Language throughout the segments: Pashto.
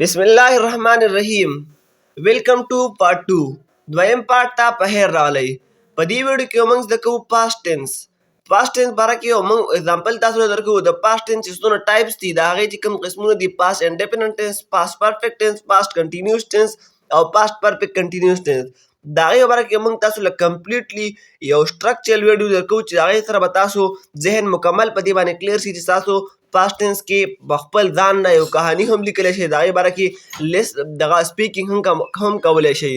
بسم الله الرحمن الرحیم. ویلکم ټو پارت 2. دویم پارت ته په خیر راغلی. په دې ویډیو کې موږ زده کوو پاست ټینس. پاست ټینس باره کې یو موږ اگزامپل تاسو ته درکوو. د پاست ټینس چې څونه ټایپس دي، د هغې چې کوم قسمونه دي، پاست انډیپندنټ ټینس، پاست پرفیکټ ټینس، پاست کنټینیوس ټینس او پاست پرفیکټ کنټینیوس ټینس، د هغې باره کې موږ تاسو له کمپلیټلی یو سټرکچرل ویډیو درکوو چې د هغې سره به تاسو ذهن مکمل په دې باندې کلیر شي چې تاسو پاست ټینس کې په خپل ځان نه یو کهانی هم لیکلی شئ، د هغې باره کې لیس دغه سپیکینګ هم کولی شئ.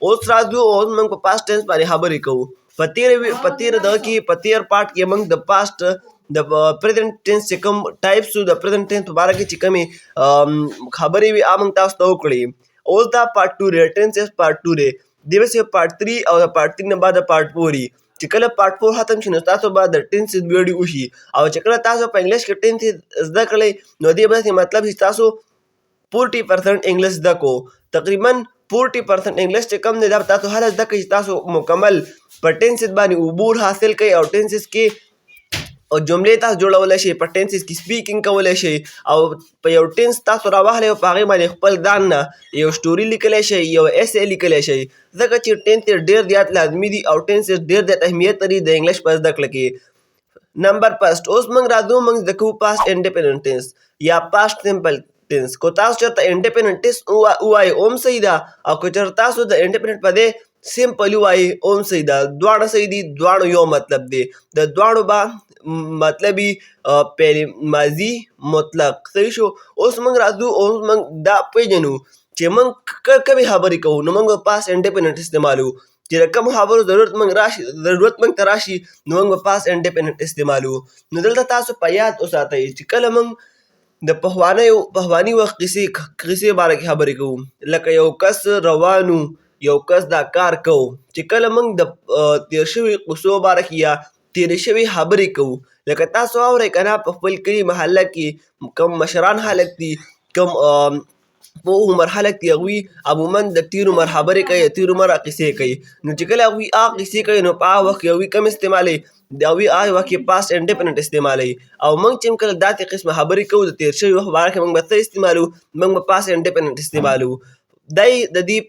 اوس راځو، اوس موږ په پاست ټینس باندې خبرې کوو. په تیر دغه کې، په تیر پارت کې موږ د پاست د پریزنټ ټینس چې کوم ټایپس وو، د پریزنټ ټینس په باره کې چې کومې خبرې وې، هغه موږ تاسو ته وکړې. اوس دا پارت 2 دی، ټینسز پارت 2 دی. دې به سي پارت 3 او د پارت 3 نه بعد پارت 4 وي. چې کله پارت 4 ختم شي نو تاسو به د ټینسز ویډیو وشي، او چې کله تاسو په انګلیش کې ټینسز زده کړئ نو دې به داسې مطلب چې تاسو 40% انګلیش زده کو. تقریباً 40% انګلیش چې کوم دی دا به تاسو هله زده کړئ چې تاسو مکمل په ټینسز باندې عبور حاصل کړئ او ټینسز کې او جملې تاسو جوړولی شئ، په ټینسز کې سپیکینګ کولی شئ، او په یو ټینس تاسو راواخلئ او په هغې باندې خپل ځان نه یو سټوري لیکلی شئ، یو ایسې لیکلی شئ. ځکه چې ټینسز ډېر زیات لازمي دي او ټینسز ډېر زیات اهمیت لري د انګلیش په زده کړه کې. نمبر فرست، اوس موږ راځو، موږ زده کوو پاست انډیپندنټ ټینس یا پاست سمپل ټینس. که تاسو چېرته انډیپندنټ ټینس ووایئ هم صحیح ده، او که چېرته تاسو د انډیپندنټ په ځای سمپل ووایئ هم صحیح ده. دواړه صحیح دي، دواړو یو مطلب دی. د دواړو به مطلب وي فعل ماضي مطلق. صحیح شو. اوس موږ راځو، اوس موږ دا پېژنو چې موږ کومې خبرې کوو نو موږ به پاست انډیپندنټ استعمالوو. چې د کومو خبرو ضرورت موږ ته راشي نو موږ به پاست انډیپندنټ استعمالوو. نو دلته تاسو په یاد وساتئ چې کله موږ د پخواني وخت قصې باره کې خبرې کوو، لکه یو کس روان و، یو کس دا کار کوو، چې کله موږ د تېر شوي قصو باره کې یا تېرې شوې خبرې کوو، لکه تاسو اورئ که نه، په خپل کلي محله کې کوم مشران خلک دي، کوم پوه عمر خلک دي، هغوی عموماً د تېر عمر خبرې کوي، د تېر عمر قصې کوي. نو چې کله هغوی هغه قصې کوي نو په هغه وخت کې هغوی کوم استعمالوي؟ د هغوی هغه وخت کې پاست انډیپندنټ استعمالوي. او موږ چې هم کله داسې قسمه خبرې کوو د تېر شوي وخت په باره کې، موږ به څه استعمالوو؟ موږ به پاست انډیپندنټ استعمالوو. دی د دې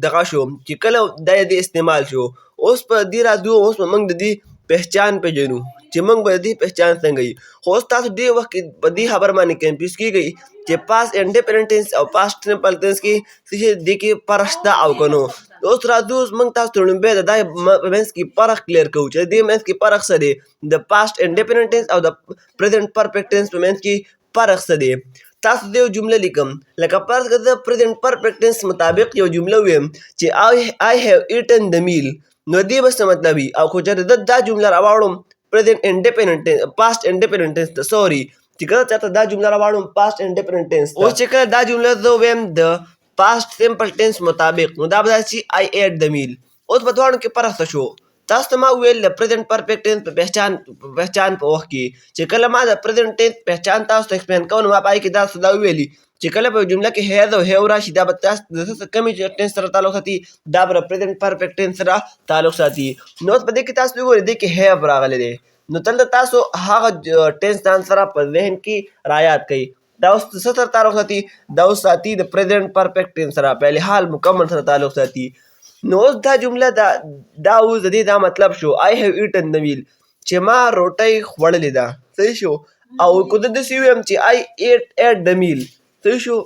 دغه شو چې کله دی د دې استعمال شو. اوس په دې راځو، اوس به موږ د دې پهچان پېژنو چې موږ به د دې پهچان څنګه یي. خو اوس تاسو دې وخت کې په دې خبره باندې کنفیوز کېږئ چې پاست انډیپندنټ ټینس او پاست سمپل ټینس کې څه شی دې کې فرق شته او که نه. اوس راځو، اوس موږ تاسو ته لومړی د دې په منځ کې فرق کلیر کوو چې د دې منځ کې فرق څه دی، د پاست انډیپندنټ ټینس او د پریزنټ پرفیکټ ټینس په منځ کې فرق څه دی. تاسو دې یو جمله لیکم، لکه فرض کړئ زه پریزنټ پرفیکټ ټینس مطابق یو جمله ووایم چې I have eaten the meal، نو دې به څه مطلب وي؟ او که چېرته زه دا جمله راواړم پریزنټ انډیپندنټ ټینس، پاست انډیپندنټ ټینس ته، سوري، چې کله چاته دا جمله راواړم پاست انډیپندنټ ټینس ته، اوس چې کله دا جمله زه ووایم د پاست سمپل ټینس مطابق، نو دا به داسې شي I ate the meal. اوس په دواړو کې فرق څه شو؟ تاسو ته ما وویل د پریزنټ پرفیکټ ټینس په پهچان په وخت کې چې کله ما د پریزنټ ټینس پهچان تاسو ته اکسپلین کوم، نو ما په هغې کې تاسو دا وویلي چې کله په جمله کې هیز او هیو راشي، دا به تاسو د څه کمې ټینس سره تعلق ساتي، دا به د پریزنټ پرفیکټ ټینس سره تعلق ساتي. نو اوس په دې کې تاسو وګورئ، دې کې هیو راغلی دی، نو دلته تاسو هغه ټینس ځان سره په ذهن کې رایاد کړئ. دا اوس څه سره تعلق ساتي؟ دا اوس ساتي د پریزنټ پرفیکټ ټینس سره، فعل حال مکمل سره تعلق ساتي. نو اوس دا جمله دا اوس د دې دا مطلب شو I have eaten the meal، چې ما روټۍ خوړلې ده. صحیح شو. او که زه داسې ووایم چې I ate the meal، صحیح شو،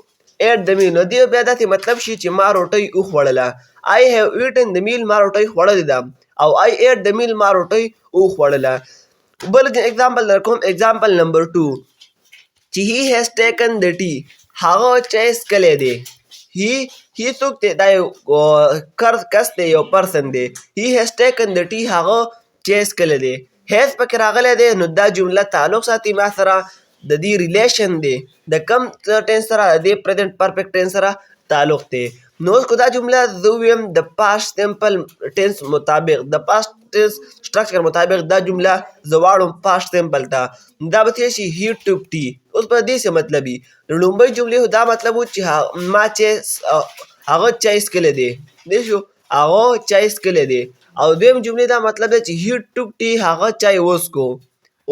ate the meal، نو دې بیا داسې مطلب شي چې ما روټۍ وخوړله. I have eaten the meal، ما روټۍ خوړلې ده، او I ate the meal، ما روټۍ وخوړله. بل اگزامپل در کوم، اگزامپل نمبر 2 چې he has taken the tea، هغه چای څکلی دی. he څوک دی؟ دا یو کس دی، یو پرسن دی. he has taken the tea، هغه چای څکلی دی. has پکې راغلی دی، نو دا جمله تعلق ساتي ما سره د دې ریلیشن دی د کم ټینس سره، د دې پریزنټ پرفیکټ ټینس سره تعلق دی. نو اوس که دا جمله زه ووایم د پاست سمپل ټینس مطابق، د پاست ټینس سټرکچر مطابق دا جمله زه واړوم پاست سمپل ته، دا به څه شي؟ he took tea. اوس به دې څه مطلب وي؟ د لومړۍ جملې خو دا مطلب و چې ما چای هغه چای څکلی دی، دی شو، هغه چای څکلی دی. او دویم جملې دا مطلب دی چې he took tea، هغه چای وڅکو.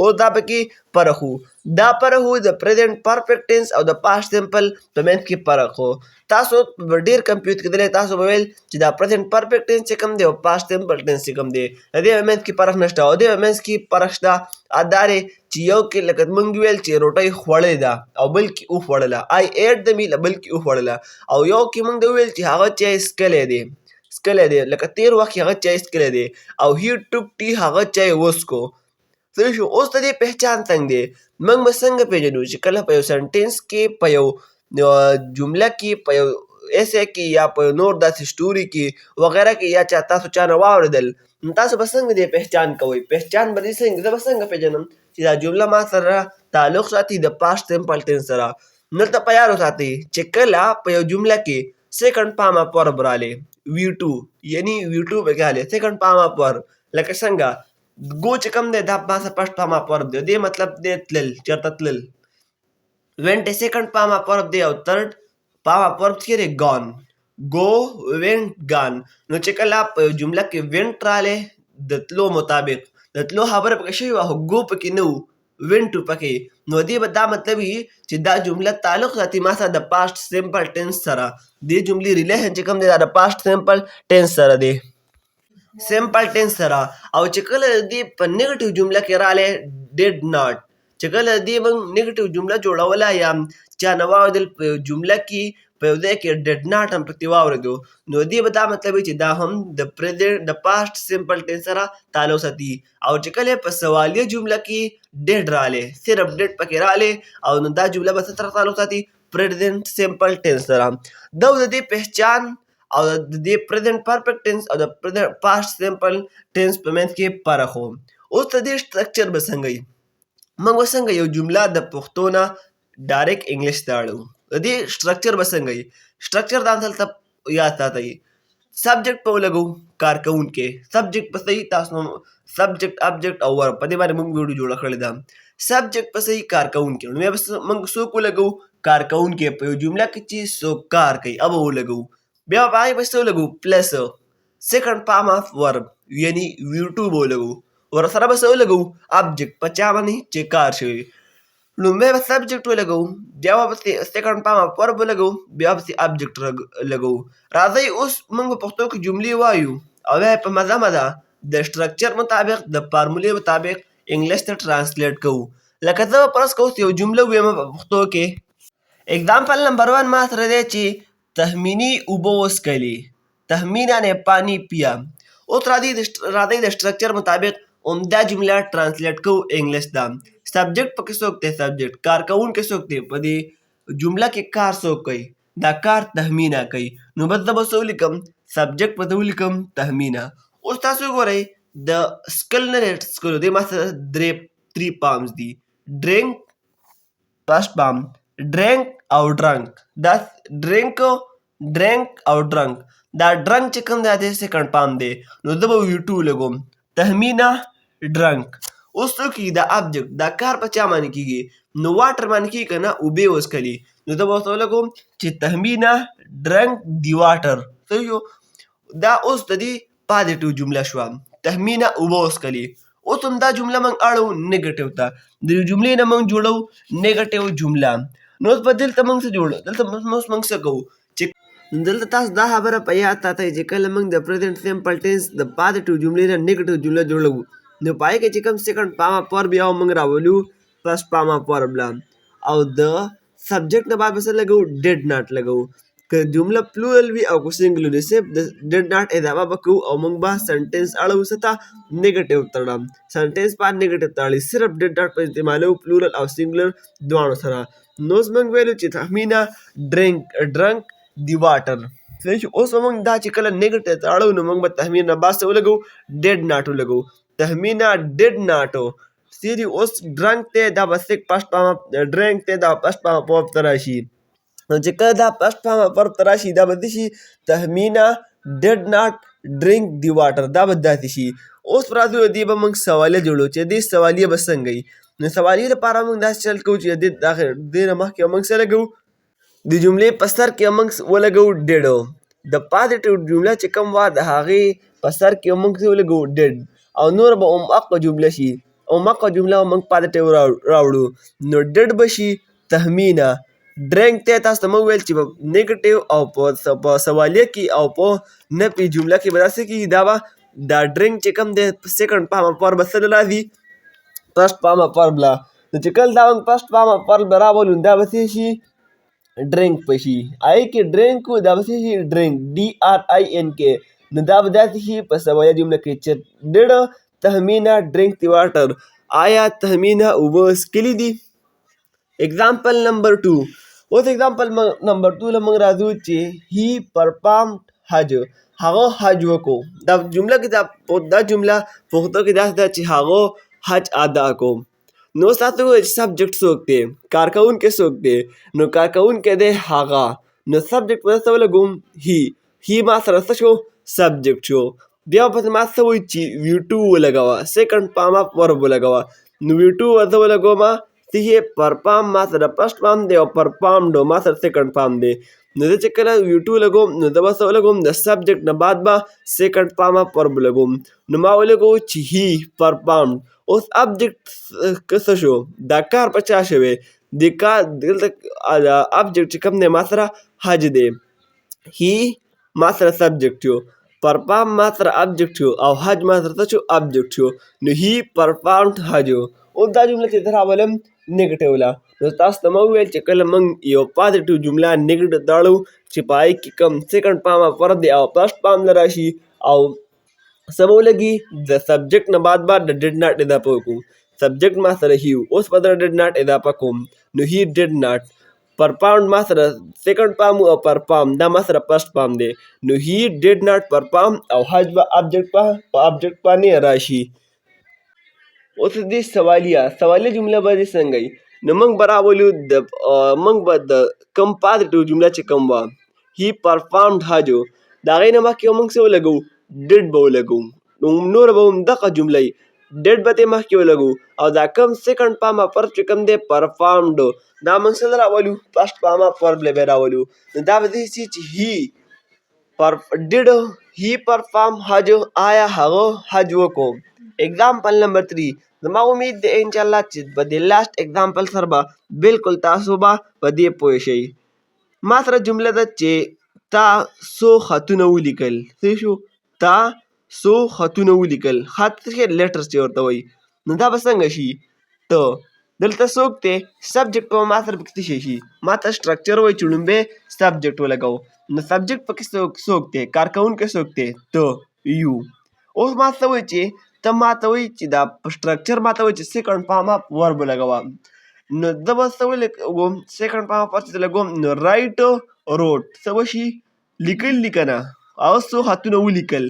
اوس دا پکې فرق وو. دا فرق وو د پریزنټ پرفیکټ ټینس او د پاست سمپل په منځ کې فرق وو. تاسو به ډیر کنفیوز کېدلی، تاسو به ویل چې دا پریزنټ پرفیکټ ټینس چې کوم دی او پاست سمپل ټینس چې کوم دی، د دې په منځ کې فرق نشته. او دې په منځ کې فرق شته، دا دی چې یو کې لکه موږ ویل چې روټۍ خوړلې ده او بل کې وخوړله، I ate the meal، بل کې وخوړله. او یو کې موږ ویل چې هغه چای څکلی دی، څکلی دی، لکه تیر وخت کې هغه چای څکلی دی، او he took tea، هغه چای وڅکو. صحیح شو. اوس د دې پهچان څنګه دی؟ موږ به څنګه پېژنو چې کله په یو سنټنس کې، په یو جمله کې، په یو essay کې یا په یو نور داسې سټوري کې وغیره کې، یا چا تاسو چا نه واورېدل، نو تاسو به څنګه دې پهچان کوئ؟ پهچان به دې څنګه، زه به څنګه پېژنم چې دا جمله ما سره تعلق ساتي د پاست سمپل ټینس سره؟ دلته په یاد وساتئ چې کله په یو جمله کې سیکنډ فارم اف ورب رالی، وي ټو، یعنی وي ټو پکې رالی، سیکنډ فارم اف ورب، لکه څنګه ګو چې کوم دی دا ما سره فرست فارم اف ورب دی، دې مطلب دی تلل، چېرته تلل. وینټ سیکنډ فارم اف ورب دی او تھرډ فارم اف ورب څه دی؟ ګان. ګو، وینټ، ګان. نو چې کله په یو جمله کې وینټ رالی د تلو مطابق، د تلو خبره پکې شوې وه خو ګو پکې نه وو، وینټ پکې، نو دې به دا مطلب وي چې دا جمله تعلق ساتي ما سره د پاست سمپل ټینس سره. دې جملې ریلیشن چې کوم دی دا د پاست سمپل ټینس سره دی، سمپل ټینس سره. او چې کله دې په نیګټیو جمله کې رالی ډیډ ناټ، چې کله دې موږ نیګټیو جمله جوړوله یا چا نه واورېدل په یو جمله کې په یو ځای کې ډیډ ناټ هم پکې واورېدو، نو دې به دا مطلب وي چې دا هم د پریزنټ د پاست سمپل ټینس سره تعلق ساتي. او چې کله په سوالیه جمله کې ډیډ رالی، صرف ډیډ پکې رالی، او نو دا جمله به څه سره تعلق ساتي؟ پریزنټ سمپل ټینس سره. دا د دې پهچان او د دې پریزنټ پرفیکټ ټینس او د پاست سمپل ټینس په منځ کې فرق و. اوس د دې سټرکچر به څنګه وي؟ موږ به څنګه یو جمله د پښتو نه ډایرکټ انګلیش ته اړوو؟ د دې سټرکچر به څنګه وي؟ سټرکچر دا دلته یاد ساتئ. سبجیکټ په ولګو، کارکوونکی، سبجیکټ په صحیح تاسو سبجیکټ، ابجیکټ او ورب، په دې باندې موږ ویډیو جوړه کړې ده. سبجیکټ په صحیح کارکوونکی، نو بیا به موږ څوک ولګو؟ کارکوونکی. په یو جمله کې چې څوک کار کوي هغه به ولګو. بیا به په هغې پسې څه ولګو؟ پلس سیکنډ فارم اف ورب، یعنی وي ټو به ولګو. ورسره به څه ولګو؟ ابجیکټ، په چا باندې چې کار شوی. لومړی به سبجیکټ ولګو، بیا به پسې سیکنډ فارم اف ورب ولګو، بیا پسې ابجیکټ لګو. راځئ اوس موږ په پښتو کې جملې وایو او بیا په مزه مزه د سټرکچر مطابق، د فارمولې مطابق انګلیش ته ترانسلیټ کوو. لکه زه به فرض کوم یو جمله ووایم په پښتو کې. اگزامپل نمبر 1 ما سره دی چې تهمینې اوبه وڅکلې، تهمینه نه پانی پیا. اوس راځئ د سټرکچر مطابق همدا جمله ترانسلیټ کوو انګلیش ته. سبجیکټ پکې څوک دی؟ سبجیکټ کارکوونکی څوک دی؟ په دې جمله کې کار څوک کوي؟ دا کار تهمینه کوي. نو بس زه به څه ولیکم؟ سبجیکټ به زه ولیکم تهمینه. اوس تاسو وګورئ د څکل نه دی څکلو، دې ما سره درې تھری فارمز دي، ډرینک فرست فارم، ډرینک او ډرنک. دا ډرینک، ډرینک او ډرنک، دا ډرنک چې کوم دی دا سیکنډ فارم دی، نو زه به وي ټو لګوم، تهمینه ډرنک. اوس څه کېږي؟ دا ابجیکټ، دا کار په چا باندې کېږي؟ نو واټر باندې کېږي که نه، اوبه یې وڅکلې، نو زه به ورته ولګوم چې تهمینه ډرنک دی واټر. صحیح شو؟ دا اوس د دې پازیټیو جمله شوه، تهمینه اوبه وڅکلې. اوس هم دا جمله موږ اړو نیګټیو ته، د دې جملې نه موږ جوړو نیګټیو جمله. نو اوس به دلته موږ څه جوړو؟ دلته اوس موږ څه کوو چې دلته تاسو دا خبره په یاد ساتئ چې کله موږ د پریزنټ سمپل ټینس د پازیټیو جملې نه نیګټیو جمله جوړو، نو په هغې کې چې کوم سیکنډ فارم اف ورب یو موږ راولو فرست فارم اف ورب له، او د سبجیکټ نه بعد به څه لګوو؟ ډیډ ناټ لګوو. که جمله پلورل وي او که سینګلر وي، صرف د ډیډ ناټ اضافه به کوو او موږ به سنټنس اړوو څه ته؟ نیګټیو ته اړوو. سنټنس به نیګټیو ته اړوي، صرف ډیډ ناټ به استعمالوو پلورل او سینګلر دواړو سره. نو اوس موږ ویلو چې تهمینه ډرنک دی واټر. صحیح شو؟ اوس به موږ دا چې کله نیګټیو ته اړوو، نو موږ به تهمینه نه بعد څه ولګوو؟ ډیډ ناټ ولګوو. تهمینه ډیډ ناټ. سیری اوس ډرنک دی، دا به سیک فرست فارم اف ډرنک دی، دا به فرست فارم اف ورب ته راشي. نو چې کله دا فرست فارم اف ورب ته راشي، دا به څه شي؟ تهمینه ډیډ ناټ ډرینک دی واټر، دا به داسې شي. اوس راځو دې به موږ سوالیه جوړو چې دې سوالیه به څنګه وي. نو سوالیې لپاره موږ داسې چل کوو چې دې نه مخکې به موږ څه لګوو؟ د جملې په سر کې به موږ ولګوو ډیډ. د پازیټیو جمله چې کوم وه د هغې په سر کې به موږ څه ولګوو؟ ډیډ، او نور به هم حق جمله شي. او مقه جمله موږ پازیټیو راوړو، نو ډډ به شي تهمینه ډرینک ته. تاسو ته موږ ویل چې په نیګټیو او په سوالیه کې او په نفي جمله کې به داسې کېږي، دا به دا ډرینک چې کوم دی سیکنډ فارم اف ورب به څه راځي؟ فرسټ فارم اف ورب له. نو چې کله دا موږ فرسټ فارم اف ورب راولو، دا به څه شي؟ ډرینک به شي. هغې کې ډرینک و، دا به څه شي؟ ډرینک، ډي آر آی این کې. نو دا به داسې شي په سوالیه جمله کې چې ډډ تهمینه ډرینک دی واټر، آیا تهمینه اوبه څښلي دي؟ اگزامپل نمبر 2. اوس اگزامپل نمبر 2 له موږ راځو چې هی پرفارم حج، هغه حج وکړو. دا جمله کې دا جمله پښتو کې داسې ده چې هغه حج ادا کو. نو اوس تاسو وګورئ چې سبجیکټ څوک دی، کارکوونکی څوک دی؟ نو کارکوونکی دی هغه. نو سبجیکټ په څه ولګوم؟ هی. هی ما سره څه شو؟ سبجیکټ شو. بیا پسې ما څه وایي چې وي ټو ولګوه، سیکنډ فارم اف ورب ولګوه. نو وي ټو زه ولګوم، څه یې؟ پرفارم ما سره فرسټ فارم دی او پرفارمډ ما سره سیکنډ فارم دی. نو زه چې کله وي ټو لګوم، نو زه به څه ولګوم؟ د سبجیکټ نه بعد به سیکنډ فارم اف ورب ولګوم. نو ما ولګو چې هی پرفارمډ. اوس ابجیکټ څه شو؟ دا کار په چا شوی؟ د کار دلته ابجیکټ چې کوم دی ما سره حج دی. هی ما سره سبجیکټ شو، پرفارم ما سره ابجیکټ شو او حج ما سره څه شو؟ ابجیکټ شو. نو هی پرفارمډ حج. اوس دا جمله چې زه راولم نیګټیو له، نو تاسو ته ما وویل چې کله موږ یو پازیټیو جمله نیګټیو ته اړوو چې په هغې کې کوم سیکنډ فارم اف ورب دی او فرسټ فارم له راشي او څه به ولګي، د سبجیکټ نه بعد به د ډډ ناټ اضافه وکړو. سبجیکټ ما سره هی و، اوس به زه ډډ ناټ اضافه کوم. نو هی ډډ ناټ پرفارم ما سره سیکنډ فارم او پرفارم دا ما سره فرسټ فارم دی. نو هی ډډ ناټ پرفارم او حج به ابجیکټ په ابجیکټ باندې راشي. اوس دې سوالیه جمله به دې څنګه وي؟ نو موږ به راولو د موږ به د کوم پازیټیو جمله چې کوم وه هی پرفارمډ حج، د هغې نه مخکې به موږ څه ولګوو؟ ډډ به ولګوو. نو نوره به هم دغه جمله وي، ډډ به ترې مخکې ولګوو او دا کوم سیکنډ فارم اف ورب چې کوم دی پرفارمډ، دا موږ څه راولو؟ فرسټ فارم اف ورب له به راولو. نو دا به داسې شي چې هی پر ډډ هی پرفارم حج، آیا هغه حج وکړو؟ اگزامپل نمبر 3. زما امید دی انشاءالله چې په دې لاست اگزامپل سره به بالکل تاسو به په دې پوه شئ. ما سره جمله ده چې تا څو خطونه ولیکل. څه شو؟ تا څو خطونه ولیکل. خط څه شی؟ لیټرز چې ورته وایي. نو دا به څنګه شي؟ ته دلته څوک دی؟ سبجیکټ به ما سره پکې څه شی شي؟ ما ته سټرکچر وایي چې لومړی سبجیکټ ولګوو. نو سبجیکټ پکې څوک دی؟ کارکوونکی څوک دی؟ ته، یو. اوس ما څه وایي چې ته ما ته وایي چې دا سټرکچر ما ته وایي چې سیکنډ فارم اف ورب ولګوه. نو زه به څه ولګوم؟ سیکنډ فارم اف ورب چې لګوم نو رایټ روټ څه وشي؟ لیکل دي که نه؟ هغه څو خطونه ولیکل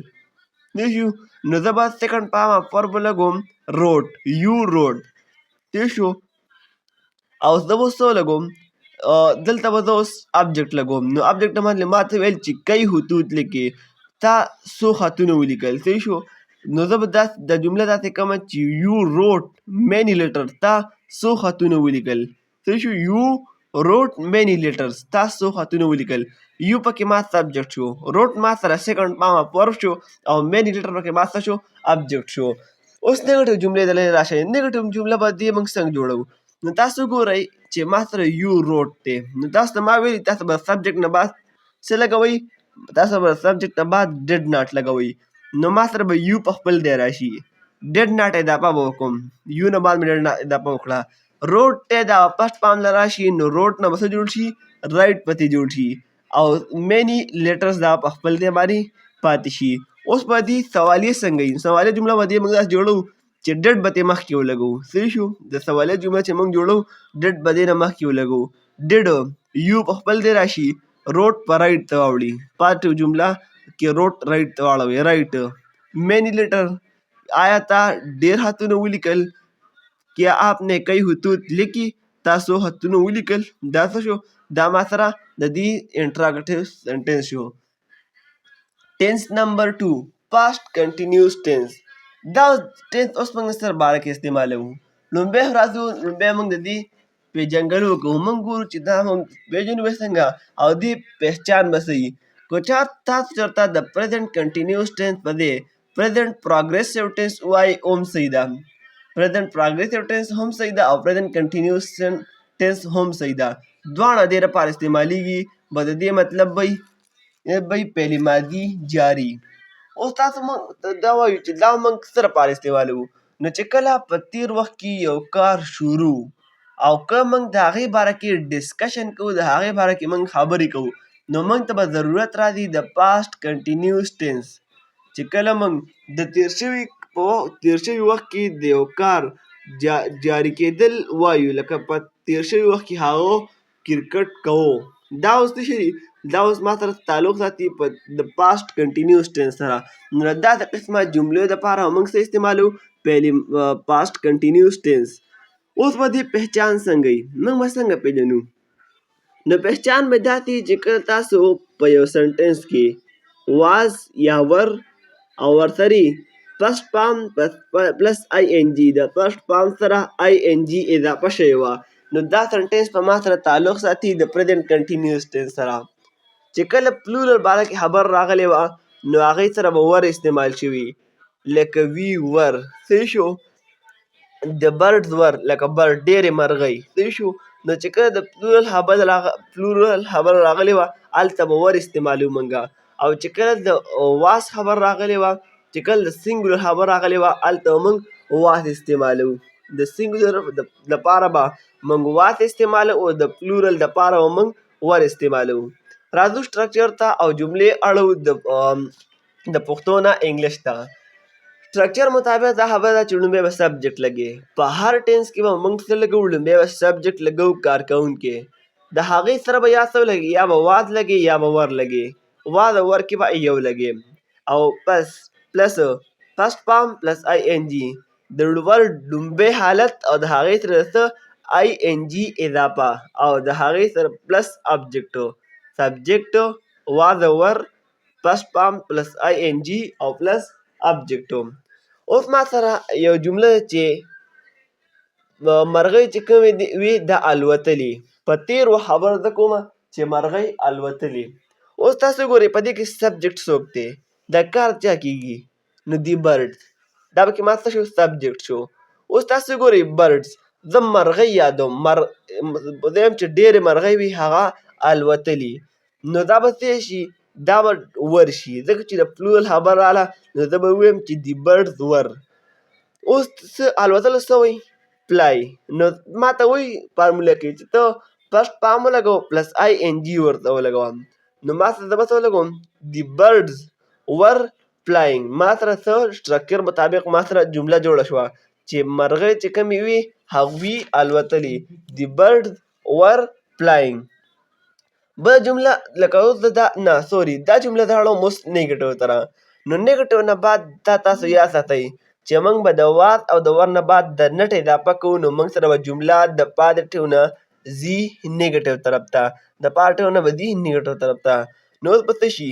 نه شو. نو زه به سیکنډ فارم اف ورب ولګوم روټ، یو روټ. تېر شو. او زه به اوس څه ولګوم؟ دلته به زه اوس ابجیکټ لګوم. نو ابجیکټ باندې ما ته ویل چې کئی خطوط لیکې، تا څو خطونه ولیکل. صحیح شو. نو زه به دا جمله داسې کوم چې یو روټ مینی لیټر، تا څو خطونه ولیکل. صحیح شو. یو روټ مینی لیټرز، تا څو خطونه ولیکل. یو پکې ما سبجیکټ شو، روټ ما سره سیکنډ فارم اف ورب شو او مینی لیټر پکې ما څه شو؟ ابجیکټ شو. اوس نیګټیو جملې ته لرې راشئ. نیګټیو جمله به دې موږ څنګه جوړوو؟ نو تاسو ګورئ چې ما سره یو روټ دی. نو تاسو ته ما ویلي تاسو به سبجیکټ نه بعد څه لګوئ؟ تاسو به سبجیکټ نه بعد ډډ ناټ لګوئ. نو ما سره به یو په خپل ځای راشي، ډډ ناټ اضافه به وکړم. یو نه بعد مې ډډ ناټ اضافه وکړه. روټ دی دا فرسټ فارم له راشي، نو روټ نه به څه جوړ شي؟ رایټ به ترې جوړ شي او مینی لیټرز دا په خپل ځای باندې پاتې شي. اوس به دې سوالیه څنګه وي؟ سوالیه جمله به دې موږ داسې جوړوو چې ډډ به ترې مخکې ولګوو. صحیح شو. د سوالیه جمله چې موږ جوړوو ډډ به دې نه مخکې ولګوو. ډډ یو په خپل ځای راشي، روټ په رایټ ته واوړي. پاتې جمله کې روټ رایټ ته واړوي، رایټ مینی لیټر. آیا تا ډېر خطونه ولیکل؟ کیا آپ نے کئی خطوط لیکي؟ تا څو خطونه ولیکل؟ دا څه شو؟ دا ما سره د دې انټراګټیو سنټنس شو. ټینس نمبر 2، پاست کنټینیوس ټینس. دا ټینس اوس موږ سره باره کې استعمالوو. لومړی راځو، لومړی موږ د دې پېژندګلو وکړو. موږ ګورو چې دا موږ پېژنو به څنګه او دې پهچان به څه وي. که چا تاسو چېرته د پریزنټ کنټینیوس ټینس په ځای پریزنټ پروګریسیو ټینس ووایي هم صحیح ده. پریزنټ پروګریسیو ټینس هم صحیح ده او پریزنټ کنټینیوس ټینس هم صحیح ده. دواړه دې لپاره استعمالیږي. به د دې مطلب به به فعل ماضي جاري. اوس تاسو موږ دا وایو چې دا موږ څه لپاره استعمالوو؟ نو چې کله په تیر وخت کې یو کار شروع او که موږ د هغې باره کې ډسکشن کوو، د هغې باره کې موږ خبرې کوو، نو موږ ته به ضرورت راځي د پاست کنټینیوس ټینس. چې کله موږ د تیر شوي په تیر شوي وخت کې د یو کار جاري کېدل وایو، لکه په تیر شوي وخت کې هغه کرکټ کوو، دا اوس څه شی دي؟ دا اوس ما سره تعلق ساتي په د پاست کنټینیوس ټینس سره. نو د داسې قسمه جملو دپاره موږ څه استعمالوو؟ فعل پاست کنټینیوس ټینس. اوس به دې پهچان څنګه وي؟ موږ به څنګه پېژنو؟ نو پهچان به داسې چې کله تاسو په یو سنټنس کې واز یا ور او ورسره فرست فارم پلس آی این جی، د فرست فارم سره آی این جی اضافه شوې وه، نو دا سنټنس په ما سره تعلق ساتي د پریزنټ کنټینیوس ټینس سره. چې کله پلورل باره کې خبر راغلی وه، نو هغې سره به ور استعمال شوي، لکه وی ور، صحیح شو؟ د برډز ور، لکه برډ ډېرې مرغۍ، صحیح شو؟ نو چې کله د پلورل خبر راغلی وه، هلته به ور استعمالوو موږ. او چې کله د واس خبر راغلی وه، چې کله د سنګولر خبر راغلی وه، هلته به موږ واس استعمالوو. د سنګولر دپاره به موږ واس استعمالوو او د پلورل دپاره به موږ ور استعمالوو. راځو سټرکچر ته او جملې اړو د پښتو نه انګلیش ته. سټرکچر مطابق دا خبره ده چې لومړی به سبجیکټ لګي. په هر ټینس کې به موږ څه لګوو؟ لومړی به سبجیکټ لګوو، کارکوونکی. د هغې سره به یا څه لګي؟ یا به واز لګي یا به ور لګي. واز او ور کې به یو لګي او پس پلس فرست فارم پلس آی این جی، د ور لومبی حالت او د هغې سره څه آی این جی اضافه او د هغې سره پلس ابجیکټ. سبجیکټ، واز او ور، فرست فارم پلس آی این جی او پلس ابجیکټ. اوس ما سره یو جمله چې مرغۍ چې کومې وي دا الوتلې. په تیر وخت خبره زه کومه چې مرغۍ الوتلې. اوس تاسو ګورئ په دې کې سبجیکټ څوک دی؟ دا کار چا کیږي؟ نو دی برډز. دا پکې ما څه شو؟ سبجیکټ شو. اوس تاسو ګورئ برډز، زه مرغۍ یادوم، زه یم چې ډېرې مرغۍ وي هغه الوتلې، نو دا به څه شي؟ دا به ور شي، ځکه چې د پلورل خبره راغله، نو زه به ووایم چې دی برډز ور. اوس څه الوتلو څه وایي؟ فلای. نو ما ته وایي فارموله کې چې ته فرست فارم ولګوه پلس آی این جی ورته ولګوه. نو ما سره زه به څه ولګوم؟ دی برډز ور فلاینګ. ما سره څه سټرکچر مطابق ما سره جمله جوړه شوه چې مرغۍ چې کومې وي هغوی الوتلې، دی برډز ور فلاینګ. بله جمله لکه اوس زه دا نه سوري دا جمله زه اړوم اوس نیګټیو ته. نو نیګټیو نه بعد دا تاسو یاد ساتئ چې موږ به د واز او د ور نه بعد د نټ اضافه کوو، نو موږ سره به جمله د پازیټیو نه ځي نیګټیو طرف ته، د پازیټیو نه به ځي نیګټیو طرف ته. نو اوس به څه شي؟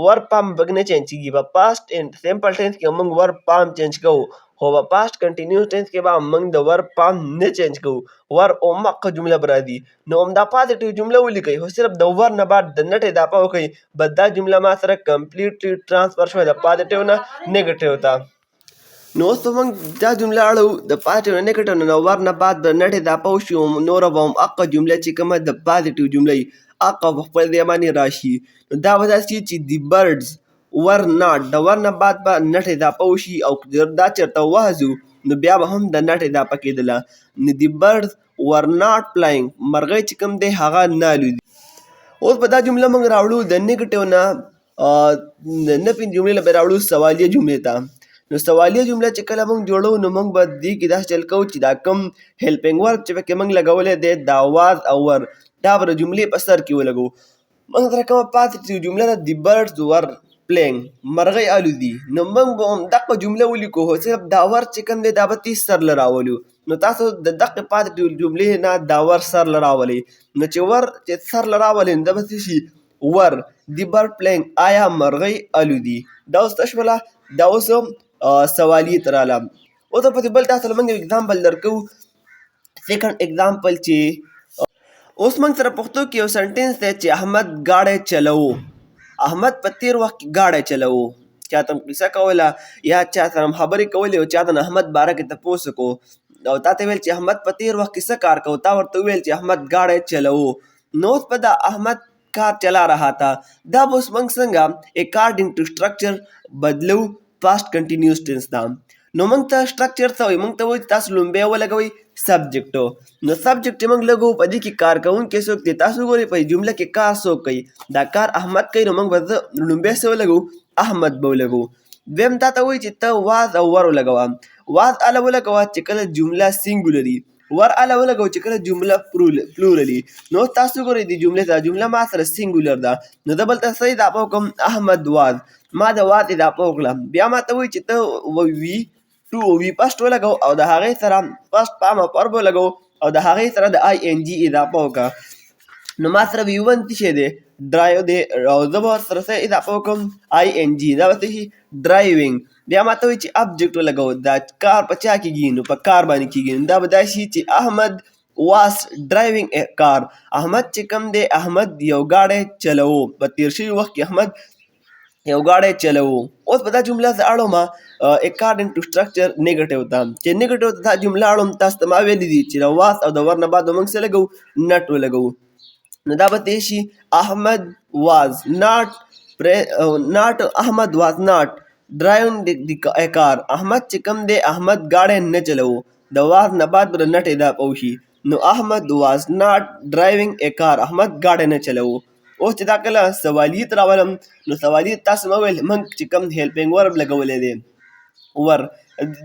ور فارم به نه چینج کېږي. په پاست سمپل ټینس کې موږ ور فارم چینج کوو، خو په پاست کنټینیوس ټینس کې به موږ د ور فارم نه چینج کوو، ور هماغه جمله به راځي. نو همدا پازیټیو جمله ولیکئ، خو صرف د ور نه بعد د نټ اضافه وکړئ، بس دا جمله ما سره کمپلیټلی ټرانسفر شوه د پازیټیو نه نیګټیو ته. نو اوس به موږ دا جمله اړوو د پازیټیو نه نیګټیو، نو ور نه بعد د نټ اضافه وشي، نوره به هم هغه جمله چې کومه د پازیټیو جمله وي هغه په خپل ځای باندې راشي. نو دا به داسې شي چې دی برډز ور ناټ، د ور نه بعد به نټ اضافه وشي، او دا چېرته وهځو نو بیا به هم د نټ اضافه کېدله. نو دی برډز ور ناټ فلاینګ، مرغۍ چې کوم دی هغه نه الوځي. اوس به دا جمله موږ راوړو د نیګټیو نه، د نفي جملې له به راوړو سوالیه جملې ته. نو سوالیه جمله چې کله موږ جوړو، نو موږ به دې کې داسې چل کوو چې دا کوم هیلپینګ ورب چې پکې موږ لګولی دی دا واز او ور، دا به د جملې په سر کې ولګوو. موږ سره کومه پاتې جمله ده دی برډز ور پلینګ، مرغۍ الوځي، نو موږ به هم دغه جمله ولیکو، خو صرف دا ور چې کوم دی دا به تیز سر له راولو. نو تاسو د دغې پاتې جملې نه دا ور سر له راولئ. نو چې ور چې سر له راولئ، نو دا به څه شي؟ ور دی برډ پلینګ، آیا مرغۍ الوځي. دا اوس څه شوله؟ دا اوس سوالیې ته راغله. اوس پسې بل تاسو له موږ یو اګزامپل درکوو، سیکنډ اګزامپل چې اوس موږ سره پښتو کې یو سنټنس دی چې احمد ګاډی چلوو. احمد په تیر وخت کې ګاډی چلوو. چاته هم قصه کوله یا چا سره هم خبرې کولې او چاته نه احمد باره کې تپوس وکړو او تا ته ویل چې احمد په تیر وخت کې څه کار کوو، تا ورته وویل چې احمد ګاډی چلوو. نو اوس به دا احمد کار چلا رها تا، دا به اوس موږ څنګه اکارډینګ ټو سټرکچر بدلو پاست کنټینیوس ټینس ته؟ نو موږ ته سټرکچر څه وایي؟ موږ ته وایي چې تاسو لومبی ولګوئ سبجیکټ. نو سبجیکټ چې موږ لګوو، په دې کې کار کوونکی څوک دی؟ تاسو وګورئ، په جمله کې کار څوک کوي؟ دا کار احمد کوي. نو موږ به زه لومبی څه ولګوو؟ احمد به ولګوو. دویم تا ته وایي چې ته واز او ور ولګوه. واز اله ولګوه چې کله جمله سینګولري، ور اله ولګوه چې کله جمله پلورلي. نو تاسو ګورئ د جملې ته، جمله ما سره سینګولر ده، نو زه بل ته څه اضافه وکړم؟ احمد واز. ما د واز اضافه وکړه. بیا ما ته وایي چې ته وی ټو وی فرست ولګو او د هغې سره فرست فارم اف ورب ولګو او د هغې سره د آی این جی اضافه وکړه. نو ما سره وی ون څه شی دی؟ ډرایو دی. او زه به ورسره څه اضافه وکړم؟ آی این جی. دا به څه شي؟ ډرایوینګ. بیا ما ته وایي چې ابجیکټ ولګو. دا کار په چا کېږي؟ نو په کار باندې کېږي. نو دا به داسې شي چې احمد واس ډرایوینګ ا کار. احمد چې کوم دی، احمد یو ګاډی چلوو. په تیر شوي وخت کې احمد یو ګاډی چلوو. اوس به دا جمله زه اړوم اکارډینګ ټو سټرکچر نیګټیو ته. چې نیګټیو ته دا جمله اړوم، تاسو ته ما ویلي دي چې د واس او د ور نه بعد به موږ څه لګوو؟ نټ ولګوو. نو دا به څه شي؟ احمد واز ناټ ناټ احمد واز ناټ ډرایونګ د کار. احمد چې کوم دی، احمد ګاډی نه چلوو. د واز نه بعد به د نټ اضافه وشي. نو احمد واز ناټ ډرایوینګ ا کار، احمد ګاډی نه چلوو. اوس چې دا کله سوالیت راولم، نو سوالیت تاسو ما ویل موږ چې کوم هیلپینګ ورب لګولی دی، ور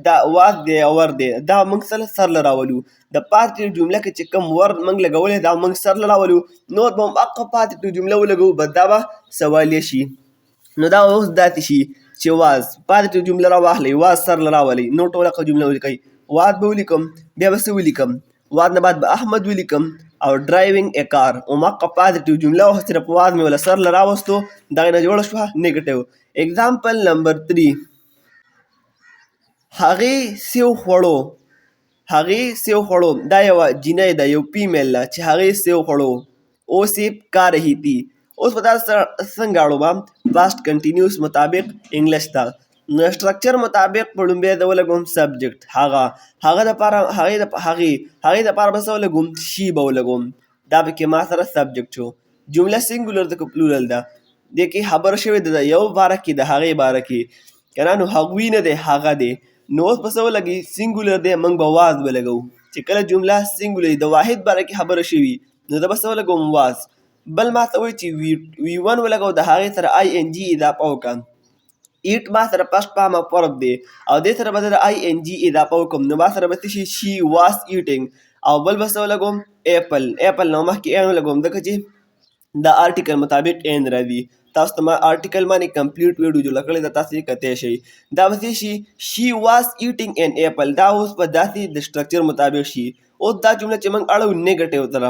دا واز دی او ور دی، دا موږ سره سر له راولو. د پاتې جمله کې چې کوم ور موږ لګولی، دا موږ سر له راولو. نور به هم هغه پاتې جمله ولګوو، بس دا به سوالیه شي. نو دا اوس داسې شي چې واز پاتې جمله راواخلئ، واز سر له راولئ، نو ټوله جمله ولیکئ. واز به ولیکم، بیا به څه ولیکم؟ واز نه بعد به احمد ولیکم او ډرایوینګ ا کار. هماغه پازیټیو جمله وه، صرف واز مې وله سر له راوستو، دغې نه جوړه شوه نیګټیو. اگزامپل نمبر 3. هغې سیو خوړو. هغې سیو خوړو. دا یوه جینۍ ده، یو فیمیل ده چې هغې سیو خوړو او سیب کار رہی تھی. اوس به دا څنګه اړوم پاست کنټینیوس مطابق انګلیش ته؟ نو سټرکچر مطابق په لومبی زه ولګوم سبجیکټ هغه، هغه دپاره هغې د هغې هغې دپاره به څه ولګوم؟ شي به ولګوم. دا پکې ما سره سبجیکټ شو. جمله سینګولر ده که پلورل ده؟ دې کې خبره شوې ده د یو باره کې، د هغې باره کې که نه، نو هغوی نه دی، هغه دی. نو اوس به څه ولګي؟ سینګولر دی، موږ به واز ولګوو. چې کله جمله سینګولر د واحد باره کې خبره شوي، نو زه به څه ولګوم؟ واز. بل ما ته وایي چې وی ون ولګوو، د هغې سره آی این جی اضافه وکړه. ایټ ما سره فرست فارم اف ورب دی او دې سره به زه د آی این جی اضافه وکړم. نو ما سره به څه شي؟ شي واس ایټینګ. او بل به څه ولګوم؟ اپل. اپل نو مخکې این ولګوم، ځکه چې د آرټیکل مطابق این راځي. تاسو ته ما آرټیکل باندې کمپلیټ ویډیو جوړه کړې ده، تاسو یې کتی شئ. دا به څه شي؟ شي واس ایټینګ ان اپل. دا اوس به داسې د سټرکچر مطابق شي. اوس دا جمله چې موږ اړو نیګټیو سره،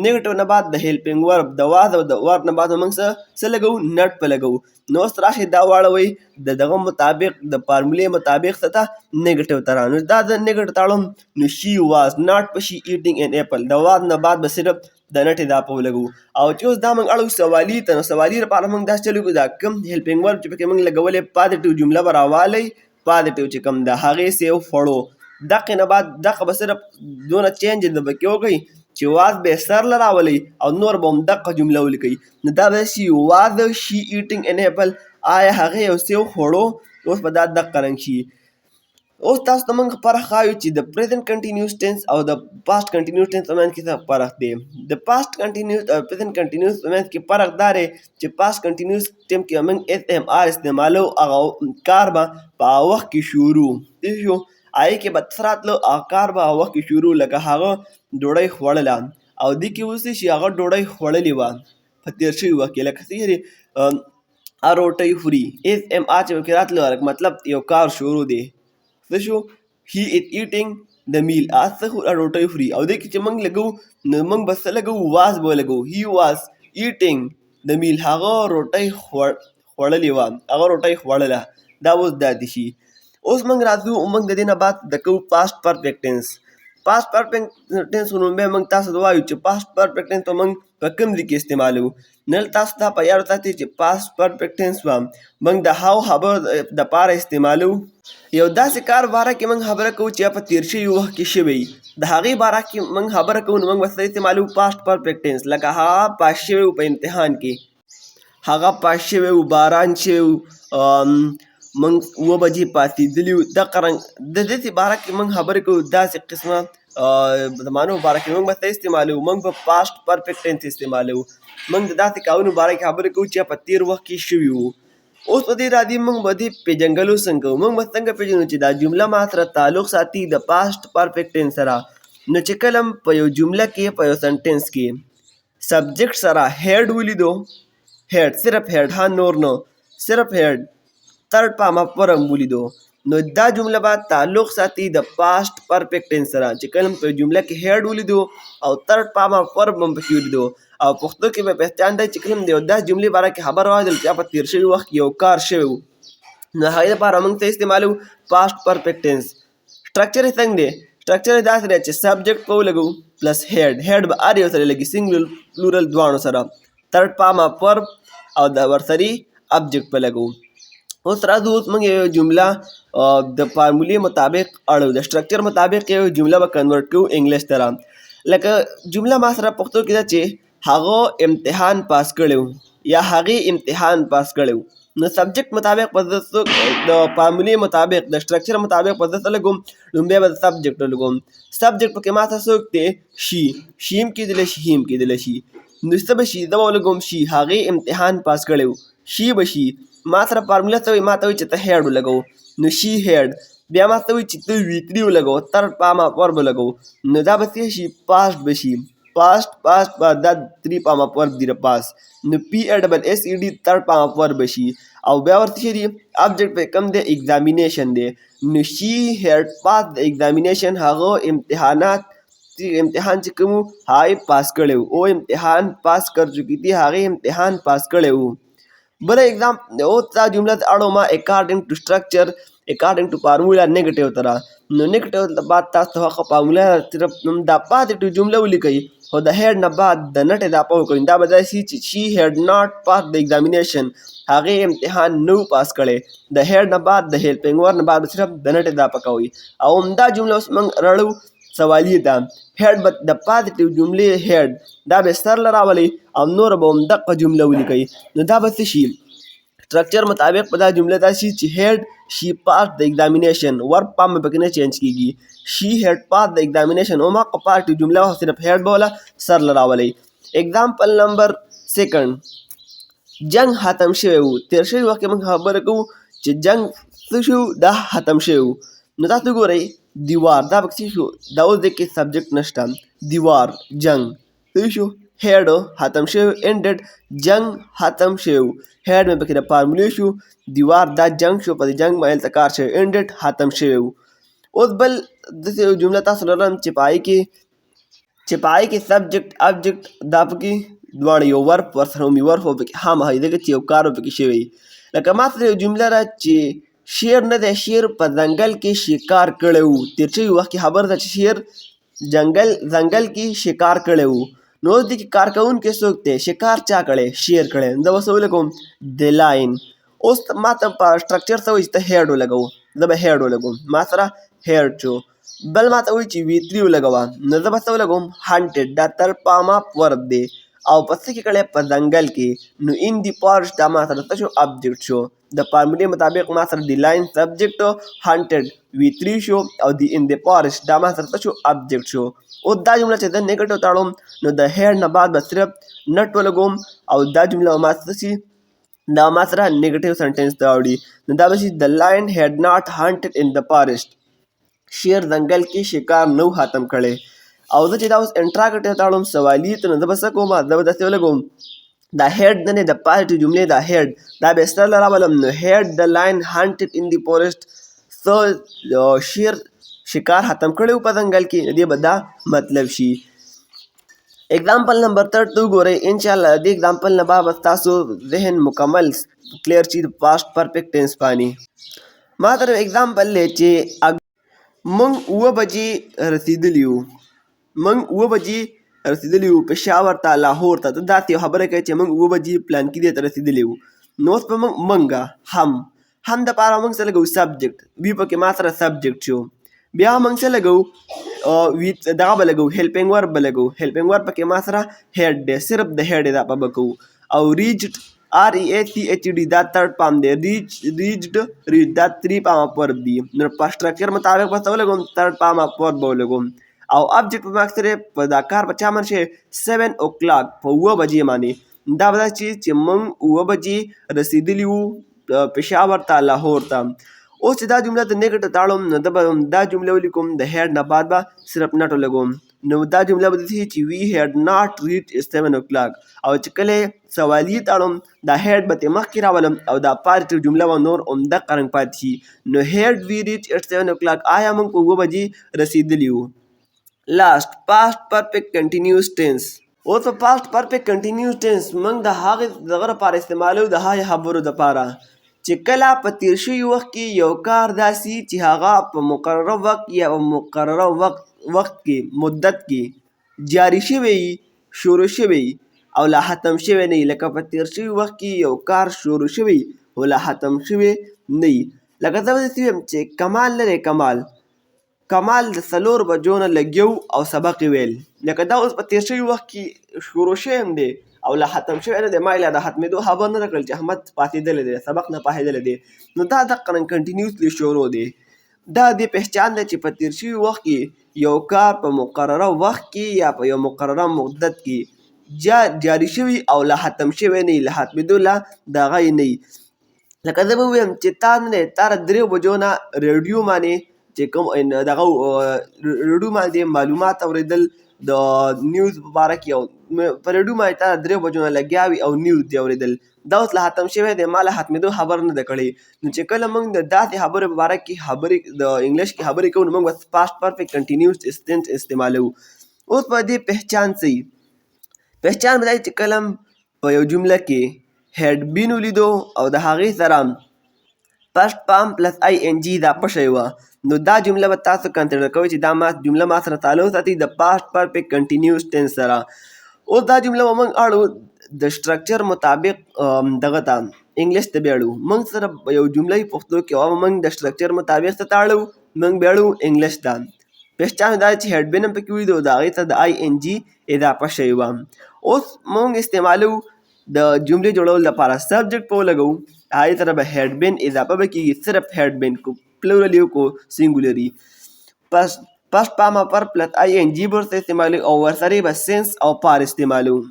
نیګټیو نه بعد د هیلپینګ ورب د واز او د ورب نه بعد موږ څه لګوو؟ نټ په لګوو. نو اوس راشئ دا واړوئ د دغه مطابق، د فارمولې مطابق څه ته؟ نیګټیو ته را. نو دا زه نیګټیو ته اړوم، نو شي واز ناټ په شي ایټینګ ان اپل. د واز نه بعد به صرف د نټ اضافه ولګوو. او چې اوس دا موږ اړو سوالي ته، نو سوالي لپاره موږ داسې چلو کړو، دا کوم هیلپینګ ورب چې پکې موږ لګولی پازیټیو جمله به راوالئ. پازیټیو چې کوم د هغې سیو خوړو، دقې نه بعد دغه به صرف دونه چینج د پکې وکړئ چې واز به یې سر له راولئ او نور به هم دقه جمله ولیکئ. نو دا به شي واز شي ایټینګ ان اپل. آیا هغې یو سیو خوړو؟ اوس به دا دقه رنګ شي. اوس تاسو ته موږ فرق ښایو چې د پریزنټ کنټینیوس ټینس او د پاست کنټینیوس ټینس په منځ کې څه فرق دی. د پاست کنټینیوس او پریزنټ کنټینیوس په منځ کې فرق دا دی چې پاست کنټینیوس ټیم کې موږ اس ایم آر استعمالو، هغه کار به په هغه وخت کې شروع شو، هغې کې به څه راتلو، هغه کار به هغه وخت کې شروع، لکه هغه ډوډۍ خوړله. او دې کې اوس چې هغه ډوډۍ خوړلې وه په تېر شوي وخت کې، لکه څه چې روټۍ خوري، اس ایم آر چې پکې راتلو، مطلب یو کار شروع دی. څه شو؟ He is eating the meal. هغه څه روټۍ خوري. او دې کې چې موږ لګوو، نو موږ به څه لګوو؟ واز به ولګوو. He was eating the meal. هغه روټۍ خوړلې وه، هغه روټۍ خوړله. دا اوس داسې شي. اوس موږ راځو، موږ د دې نه بعد د کوو پاست پرفیکټ ټینس. پاست پرفیکټ ټینس نو به موږ تاسو ته وایو چې پاست پرفیکټ ټینس به موږ په کوم ځای کې استعمالوو. نن تاسو ته په یاد وساتئ چې پاست پرفیکټ ټینس به موږ د هغو خبرو دپاره استعمالوو، یو داسې کار باره کې موږ خبره کوو چې په تېر شوي وخت کې شوی، د هغې باره کې موږ خبره کوو، نو موږ به څه استعمالوو؟ پاست پرفیکټ ټینس. لکه هغه پاس شوی و په امتحان کې، هغه پاس شوی و، باران شوی و، موږ 7 بجې پاڅېدلي وو، دغه رنګ د داسې باره کې موږ خبرې کوو، داسې قسمه زمانو باره کې موږ به څه استعمالوو؟ موږ به پاست پرفیکټ ټینس استعمالوو. موږ د داسې کارونو باره کې خبرې کوو چې په تېر وخت کې شوي وو. اوس په دې راځي، موږ به دې پېژنګلو څنګه کوو؟ موږ به څنګه پېژنو چې دا جمله ما سره تعلق ساتي د پاست پرفیکټ ټینس سره؟ نو چې کله په یو جمله کې، په یو سنټنس کې سبجیکټ سره هیډ ولیدو، هیډ، صرف هیډ، ها، نور نو، صرف هیډ، تھرډ فارم اف ورب ولیدو، نو دا جمله به تعلق ساتي د پاست پرفیکټ ټینس سره. چې کله په جمله کې هیډ ولیدو او تھرډ فارم اف ورب هم پکې ولیدو، او پښتو کې به پهچان دی چې کله د یو داسې جملې باره کې خبر واورېدل چې په تېر شوي وخت کې یو کار شوی و، نو هغې لپاره موږ څه استعمالوو؟ پاست پرفیکټ ټینس. سټرکچر یې څنګه دی؟ سټرکچر یې داسې دی چې سبجیکټ په ولګو پلس هیډ. هیډ به هر یو سره لګي، سنګل، پلورل دواړو سره، تھرډ فارم اف ورب او د ورسري ابجیکټ په لګو. اوس راځو، اوس موږ یو جمله د فارمولې مطابق اړو، د سټرکچر مطابق یو جمله به کنورټ کوو انګلیش ته. لکه جمله ما سره پښتو کې ده چې هغه امتحان پاس کړی یا هغې امتحان پاس کړی، نو سبجیکټ مطابق به زه څوک، د فارمولې مطابق، د سټرکچر مطابق به زه څه لګوم؟ لومړی به سبجیکټ ولګوم. سبجیکټ پکې ما ته څوک دی؟ شي. شي هم کېدلی شي، هی هم کېدلی شي. نو څه به شي؟ زه به ولګوم شي. هغې امتحان پاس کړی و، شي به شي. ما سره فارموله څه وایي؟ ما ته وایي چې ته هیډ ولګوو، نو شي هیډ. بیا ما ته وایي چې ته وي تري ولګوه، تھرډ فارم اف ورب ولګوو، نو دا به څه شي؟ پاست به شي. پاست، پاست، پاست، دا تری فارم اف ورب دی پاس، نو پی ای ډبل اس ای ډي تھرډ فارم اف ورب به شي. او بیا ورته څه دي؟ ابجیکټ په کوم دی؟ اگزامینیشن دی. نو شي هیډ پاس د اگزامینیشن، هغه امتحانات، امتحان چې کوم هغه پاس کړی او امتحان پاس کر چکی تھی، هغه امتحان پاس کړی وو. بل اگزام او دا جمله اړو ما اکارډینګ ټو سټرکچر، اکارډینګ ټو فارمولا نیگیټیو ته را، نو نیگیټیو بعد تاسو ته هغه فارمولا صرف دا پازیټیو جمله ولیکئ، خو د هیډ نه بعد د نټ اضافه وکړئ. دا به داسې چې شي هیډ ناټ پاس د اگزامینیشن، هغې امتحان نه پاس کړی. د هیډ نه بعد، د هیلپینګ ورب نه بعد صرف د نټ اضافه کوئ. او همدا جمله اوس موږ راړو سوالیې ته. هیډ به د پازیټیو جملې هیډ دا به سر له راولئ او نوره به همدقه جمله ولیکئ. نو دا به څه شي؟ سټرکچر مطابق په دا جمله دا شي چې هیډ شي پاس د اگزامینیشن، ورب فارم به پکې نه چینج کیږي. شي هیډ پاس د اگزامینیشن، او ما پازیټیو جمله صرف هیډ به ولا سر له راولئ. اگزامپل نمبر سیکنډ، جنگ ختم شوی وو. تیر شوي وخت کې موږ خبره کوو چې جنگ څه شو؟ دا ختم شوی وو. نو تاسو ګورئ، دیوار دا پکې شو، دا اوس دې کې سبجیکټ نشته. دیوار جنگ څه شو؟ هیډ ختم شوی، انډډ، جنگ ختم شوی. هیډ مې پکې د فارمولې شو. دیوار دا جنگ شو، په دې جنگ باندې هلته کار شوی، انډډ ختم شوی وو. اوس بل داسې یو جمله تاسو لرم چې په هغې کې سبجیکټ، ابجیکټ دا پکې دواړه یو ورب ورسره هم ورب پکې خامخا وي، ځکه چې یو کار پکې شوی. لکه ما سره یو جمله ده چې شیر نه دی، شیر په ځنګل کې شکار کړی وو. تېر شوي وخت کې خبره ده چې شیر ځنګل کې شکار کړی وو. نو اوس دې کې کار کوونکی څوک دی؟ شکار چا کړی؟ شیر کړی. زه به څه ولګوم؟ د لاین. اوس ما ته په سټرکچر څه وایي؟ چې ته هیډ ولګوو، زه به هیډ ولګوم، ما سره هیډ شو. بل ما ته وایي چې وي تري ولګوه، نو زه به څه ولګوم؟ هانټډ، دا تر فارم اف ورب دی. او په څه کې کړی؟ په ځنګل کې، نو ان دی فارسټ، دا ما سره څه شو؟ ابجیکټ شو. د فارمولې مطابق ما سره د لاین سبجیکټ، هانټډ وي تري شو، او د ان دی فارسټ دا ما سره څه شو؟ ابجیکټ شو. اوس دا جمله چې زه نیګټیو ته اړوم، نو د هیډ نه بعد به صرف نټ ولګوم او دا جمله ما څه شي؟ دا ما سره نیګټیو سنټنس ته اوړي. نو دا به شي د لاین هیډ ناټ هانټډ ان د فارسټ، شیر ځنګل کې شکار نه ختم کړی. او زه چې دا اوس انټراګټیو ته اړوم، سوالي ته، نو زه به څه کوم؟ زه به داسې ولګوم، دا هیډ نه، د پازیټیو جملې دا هیډ دا به سره راولم، نو هیډ د لاین هانټډ ان دی فارسټ، څه شیر شکار ختم کړی په ځنګل کې، دې به دا مطلب شي. اگزامپل نمبر تھرډ ته وګورئ. انشاءالله دې اگزامپل نه بعد تاسو ذهن مکمل کلیر شي پاست پرفیکټ ټینس باندې. ما تر اگزامپل لې چې موږ اووه بجې رسېدلي یو. موږ اووه بجې رسېدلي یو پېښور ته، لاهور ته. ته داسې یو خبره کوې چې موږ اووه بجې پلانکي ځای ته رسېدلي یو. نو اوس به موږ مونږه هم هم دپاره موږ څه لګوو؟ سبجېکټ. وي پکې ما سره سبجېکټ شو. بیا موږ څه لګوو؟ وي دغه به لګوو، هیلپینګ ورب به لګوو. هیلپینګ ورب پکې ما سره هیډ دی، صرف د هیډ اضافه به کوو. او ریچډ، آر ای ای سی ایچ ډي، دا تھرډ فارم دی. ریچ، ریچډ، ریچ، دا تھری فارم اف ورب دي. نو په سټرکچر مطابق به څه ولګوم؟ تھرډ فارم اف ورب به ولګوم. او ابجیکټ په ماکس سره په دا کار په چا باندې شوی؟ 7 او کلاک، په اووه بجې باندې. دا به داسې چې موږ اووه بجې رسېدلي وو پېښور ته، لاهور ته. اوس چې دا جمله د نیګټیو ته اړوم، نو زه به دا جمله ولیکم، د هیډ نه بعد به صرف نټ ولګوم. نو دا جمله به داسې چې وي هیډ ناټ ریچ 7 او کلاک. او چې کله سوالیې ته اړوم، دا هیډ به ترې مخکې راولم او دا پاتې جمله به نور همدقه رنګ پاتې شي. نو هیډ وي ریچ اټ 7 او کلاک، آیا موږ په اووه بجې رسېدلي وو؟ لاست، پاست پرفیکټ کنټینیوس ټینس. اوس په پاست پرفیکټ کنټینیوس ټینس موږ د هغې دغه لپاره استعمالوو، د هغې خبرو دپاره چې کله په تېر شوي وخت کې یو کار داسې چې هغه په مقرره وخت یا په مقرره وخت کې، مدت کې جاري شوی وي، شروع شوی وي او لا ختم شوی نه وي. لکه په تېر شوي وخت کې یو کار شروع شوی خو لا ختم شوی نه وي. لکه زه به داسې ووایم چې کمال نه دی، کمال د څلور بجو نه لګیا و او سبق یې ویل. لکه دا اوس په تېر شوي وخت کې شروع شوی هم دی او لا ختم شوی نه دی. ما یې لا د ختمېدو خبر نه ده کړل چې احمد پاڅېدلی دی، سبق نه پاڅېدلی دی. نو دا دقه رنګ کنټینیوسلی شروع دی. دا دې پهچان دی چې په تېر شوي وخت کې یو کار په مقرره وخت کې یا په یو مقرره مدت کې جاري شوی او لا ختم شوی نه وي، لا ختمېدو لا دغه یې نه وي. لکه زه به ووایم چې تا نه دی، تا د دریو بجو نه ریډیو باندې چې کوم دغه ریډیو باندې معلومات اورېدل د نیوز په باره کې، او په ریډیو باندې تا د دریو بجو نه لګیا وي او نیوز دې اورېدل، دا اوس لا ختم شوی دی، ما لا ختمېدو خبر نه ده کړې. نو چې کله موږ د داسې خبرو په باره کې خبرې د انګلیش کې خبرې کوو، نو موږ به پاست پرفیکټ کنټینیوس ټینس استعمالوو. اوس په دې پهچان څه وي؟ پهچان به دا وي چې کله په یو جمله کې هیډ بین ولیدو او د هغې سره فرست فارم پلس آی این جی اضافه شوې وه، نو دا جمله به تاسو کنسیډر کوئ چې دا جمله ما سره تعلق ساتي د پاست پرفیکټ کنټینیوس ټینس سره. اوس دا جمله به موږ اړو د سټرکچر مطابق دغه ته، انګلیش ته به اړو. موږ سره یو جمله وي پښتو کې او موږ د سټرکچر مطابق څه ته اړو؟ موږ به اړو انګلیش ته. پهچان دا چې هیډ بین هم پکې ولیدو او د هغې سره د آی این جی اضافه شوې وه. اوس موږ استعمالوو د جملې جوړولو لپاره سبجیکټ په ولګوو، هغې سره به هیډ بین اضافه به کېږي، صرف هیډ بین کو پلورل یو کو سینګولري. پس فرست فارم اف ورب پلس آی این جی به ورسره استعمالوو او ورسره به سینس او فار استعمالوو.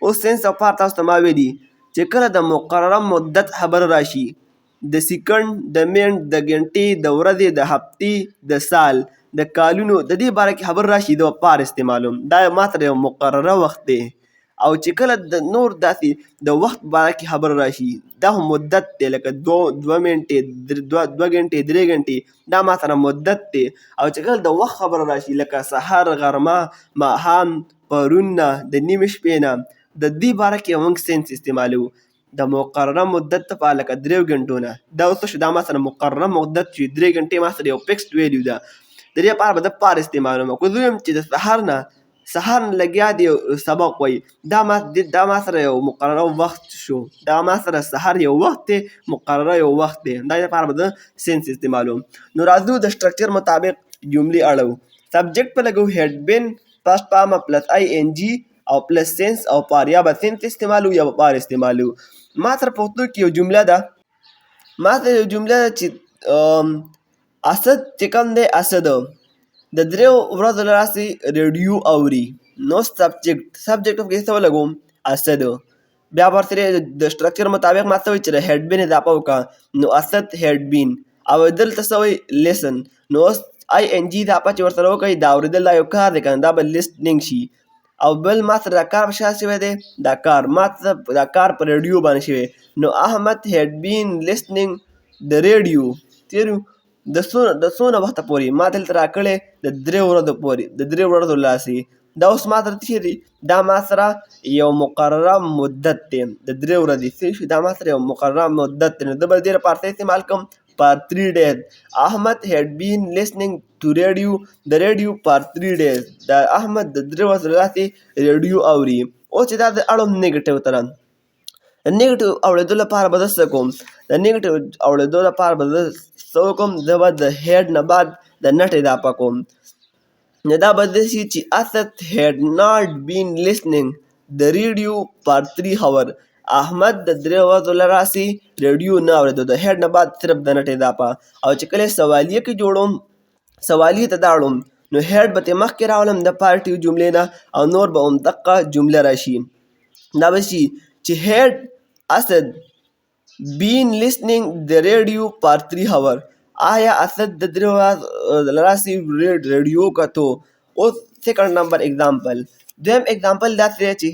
اوس سینس او فار تاسو ته ما ویلي چې کله د مقرره مدت خبره راشي، د سیکنډ، د منټ، د ګنټې، د ورځې، د هفتې، د سال، د کالونو، د دې باره کې خبره راشي، زه به فار استعمالوم. دا ما سره یو مقرره وخت دی. او چې کله د نور داسې د وخت باره کې خبره راشي، دا هم مدت دی، لکه دوه منټې، دوه ګنټې، درې ګنټې، دا ما سره مدت دی. او چې کله د وخت خبره راشي، لکه سحر، غرمه، ماښام، پرون نه، د نیمې شپې نه، د دې باره کې موږ سینس استعمالوو د مقرره مدت لپاره، لکه دریو ګنټو نه. دا اوس څه شو؟ دا ما سره مقرره مدت شو، درې ګنټې ما سره یو فکسډ ویلیو ده، د دې لپاره به زه فار استعمالوم. که زه ووایم چې د سحر نه لګیا دی سبق وایي، دا ما سره یو مقرره وخت شو، دا ما سره سحر یو وخت دی، مقرره یو وخت دی، دا لپاره به زه سینس استعمالوم. نو راځو د سټرکچر مطابق جملې اړوو. سبجیکټ په لګوو هیډ بین، فرست فارم پلس آی این جی او پلس سینس او فار، یا به سینس استعمالو یا به فار استعمالو. ما سره پښتو کې یو جمله ده، ما سره یو جمله ده چې اسد چې کوم دی، اسد د دریو ورځو راهیسې ریډیو اوري. نو سبجیکټ کې څه ولګوم؟ اسد. بیا ورسره د سټرکچر مطابق ما څه وایي چې د هیډ بین اضافه وکړه، نو اسد هیډ بین. او دلته څه وایي؟ لیسن. نو اوس آی این جی اضافه چې ورسره وکړئ، دا اورېدل دا یو کار دی که نه، دا به لیسنینګ شي. او بل ما سره دا کار په شا شوی دی، دا کار ما سره دا کار په ریډیو باندې شوی، نو احمد هیډ بین لیسنینګ د ریډیو تېر د څونه وخته پورې ما دلته راکړی؟ د درې ورځو پورې، د درې ورځو لاسې. دا اوس ما سره څه شی دی؟ دا ما سره یو مقرره مدت دی د درې ورځې. څه شو؟ دا ما سره یو مقرره مدت دی. نو زه به د دې لپاره څه استعمال کړم؟ for 3 days. Ahmed had been listening to radio the radio for 3 days. د احمد د درې ورځو راهیسې ریډیو اوري. اوس چې دا د اړوم نیګټیو ته، د نیګټیو اوړېدو لپاره به زه څه کوم؟ د نیګټیو اوړېدو لپاره به زه څه وکړم؟ زه به د هیډ نه بعد د نټ اضافه کوم. نو دا به داسې چې اسد had not been listening the radio for 3 hour. احمد د درې ورځو له راسې ریډیو نه اورېدو. د هیډ نه بعد صرف د نټ اضافه. او چې کله سوالیه کې جوړوم، سوالیه ته دا اړوم، نو هیډ به ترې مخکې راولم د پارټي جملې نه، او نور به هم دقه جمله راشي. دا به شي چې had Asad been listening the radio for 3 hour. آیا اسد د درې ورځو له راسې ریډیو کتو؟ اوس سیکنډ نمبر اگزامپل، دویم اگزامپل داسې دی چې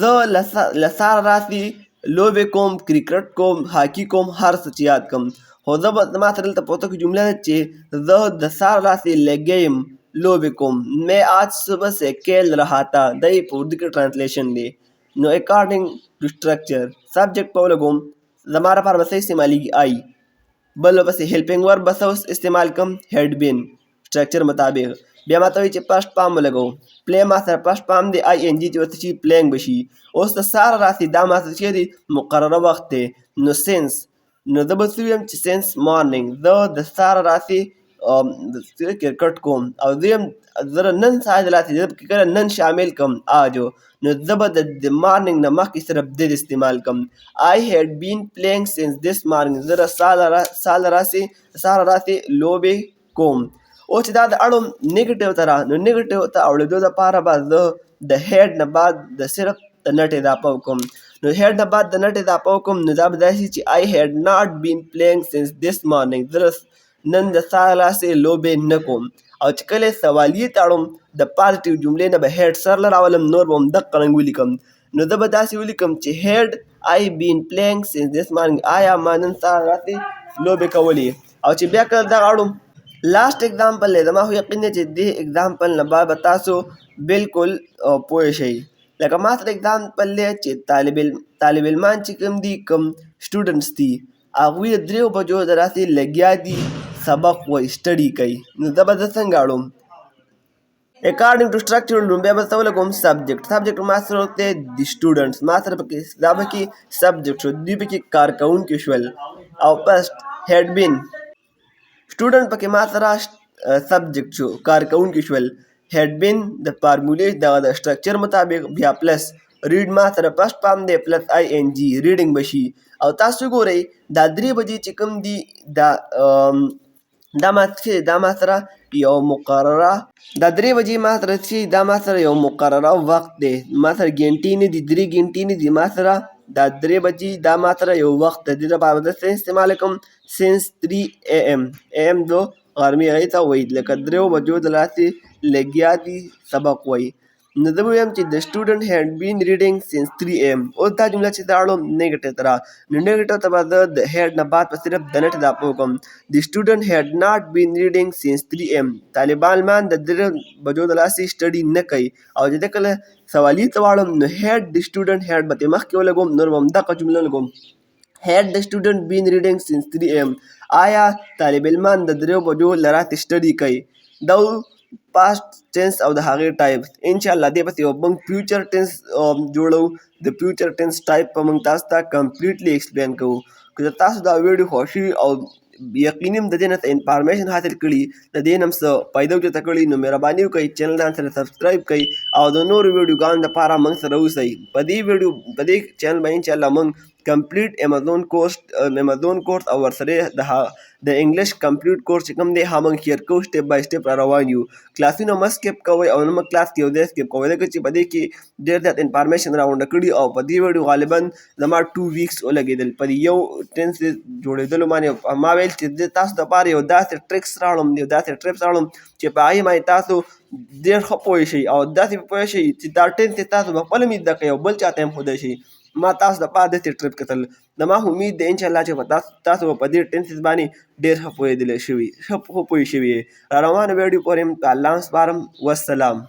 زه له سهاره راسې لوبې کوم، کرکټ کوم، هاکي کوم، هر څه چې یاد کوم. خو زه به زما سره دلته په کې جمله ده چې زه د سهار راسې لګیا یم لوبې کوم. میں آج صبح سے کھیل رہا تھا. دا یې په اردو کې ټرانسلیشن دی. نو اکارډنګ ټو سټرکچر سبجیکټ به ولګوم، زما لپاره به څه استعمالیږي؟ آی. بل پسې هیلپینګ ورب به څه استعمال کوم؟ هیډ بین، سټرکچر مطابق. بیا ماته وایي چې فرسټ فارم ولګوم. پلی ما سره فرسټ فارم دی، آی این جي چې ورته شي پلینګ به شي. اوس د سهار راسي دا ما سره چیرې مقرره وخت دی، نو سنس، نو زه به څه ویم چې سنس مارنینګ، زه د سهار راسي کرکټ کوم. او زه یم زه نن سهار راسي، زه پکې کله نن شامل کوم آج، نو زه به د مارنینګ نه مخکې صرف دې استعمال کوم. I had been playing since this morning. زه د سهار راسي لوبې کوم. اوس چې دا د اړوم نیګټیو ته را، نو نیګټیو ته اوړېدو دپاره به زه د هیډ نه بعد د صرف د نټ اضافه وکړم. نو هیډ نه بعد د نټ اضافه وکړم، نو دا به داسې چې I had not been playing since this morning. زه نن د سهار راسې لوبې نه کوم. او چې کله سوالیې ته اړوم، د پازیټیو جملې نه به هیډ سر له راولم، نور به هم دقه رنګ ولیکم. نو زه به داسې ولیکم چې had I been playing since this morning. آیا ما نن سهار راسې لوبې کولې؟ او چې بیا کله دغه اړوم، لاست اگزامپل دی، زما خو یقین دی چې دې اگزامپل نه بعد به تاسو بالکل پوه شئ. لکه ما سره اگزامپل دی چې طالب علمان چې کوم دي، کوم سټوډنټس دي، هغوی د دریو بجو د راسې لګیا دي سبق وایي، سټډي کوي. نو زه به زه څنګه اړوم؟ اکارډنګ ټو سټرکچر لومړی به څه ولګوم؟ سبجیکټ. سبجیکټ ما سره دی د سټوډنټس، ما سره پکې دا پکې سبجیکټ شو، دوی پکې کارکوونکي شول. او پس هیډ بین سټوډنټ پکې ما سره سبجیکټ شو، کارکوونکي شول. هیډ بین د فارمولې دغه د سټرکچر مطابق، بیا پلس ریډ ما سره فرسټ فارم دی، پلس آی این جی ریډینګ به شي. او تاسو ګورئ دا درې بجې چې کوم دي، دا دا ما څه دا ما سره یو مقرره، دا درې بجې ما سره چې دا ما سره یو مقرره وخت دی، ما سره ګنټې نه دي، درې ګنټې نه دي، ما سره دا درې بجې دا ما سره یو وخت دی. دې لپاره زه څه استعمال کوم؟ سنس 3 ای ایم، ای ایم د غرمې هغې ته وایي، لکه دریو بجو د راسې لګیا دي سبق وایي. نو زه به ووایم چې the student had been reading since 3 AM. اوس دا جمله چې زه اړوم نیګټیو ته را، نو نیګټیو ته به زه د هیډ نه بعد په صرف د نټ اضافه وکړم. The student had not been reading since 3 AM. طالبان مان د درې بجو د لاسې سټډي نه کوي. او چې زه کله سوالي ته واړم، نو هیډ د سټوډنټ هیډ به ترې مخکې ولګوم، نور به همدغه جمله ولګوم. Had the student been reading since 3 AM. آیا طالب علمان د دریو بجو له راتې سټډي کوي؟ دا پاست ټینس او د هغې ټایپ. انشاءالله دې پسې یو موږ فیوچر ټینس جوړو، د فیوچر ټینس ټایپ په موږ تاسو ته کمپلیټلی ایکسپلین کوو. که تاسو دا ویډیو خوښ شي او یقیني هم د دې نه څه انفارمیشن حاصل کړي، د دې نه هم څه فایده اوچته کړي، نو مهرباني وکړئ چینل ځان سره سبسکرایب کړئ او د نورو ویډیوګانو دپاره موږ سره اوسئ. په دې ویډیو په دې چینل باندې انشاءالله موږ کمپلیټ امیزون کورس، امیزون کورس او ورسره د انګلیش کمپلیټ کورس چې کوم دی هغه موږ شیر کوو، سټیپ بای سټیپ را روان یو. کلاسونه مه سکیپ کوئ او نه مه کلاس کې یو ځای سکیپ کوئ، ځکه چې په دې کې ډېر زیات انفارمیشن راغونډه کړي. او په دې ویډیو غالبا زما 2 ویکس ولګېدل په دې یو ټینس جوړېدلو باندې. ما ویل چې زه تاسو دپاره یو داسې ټریکس راوړم، یو داسې ټریپس راوړم چې په هغې باندې تاسو ډېر ښه پوه شئ او داسې پوه شئ چې دا ټینس تاسو به خپله هم زده کړئ او بل چاته هم ښودی شئ. ما تاسو دپاره داسې ټریپ کتل، زما امید دی انشاءالله چې تاسو به په دې ټینسز باندې ډېر ښه پوهېدلی شوي، ښه پوه شوي یئ. را روانه ویډیو پورې په الله سپارم. والسلام.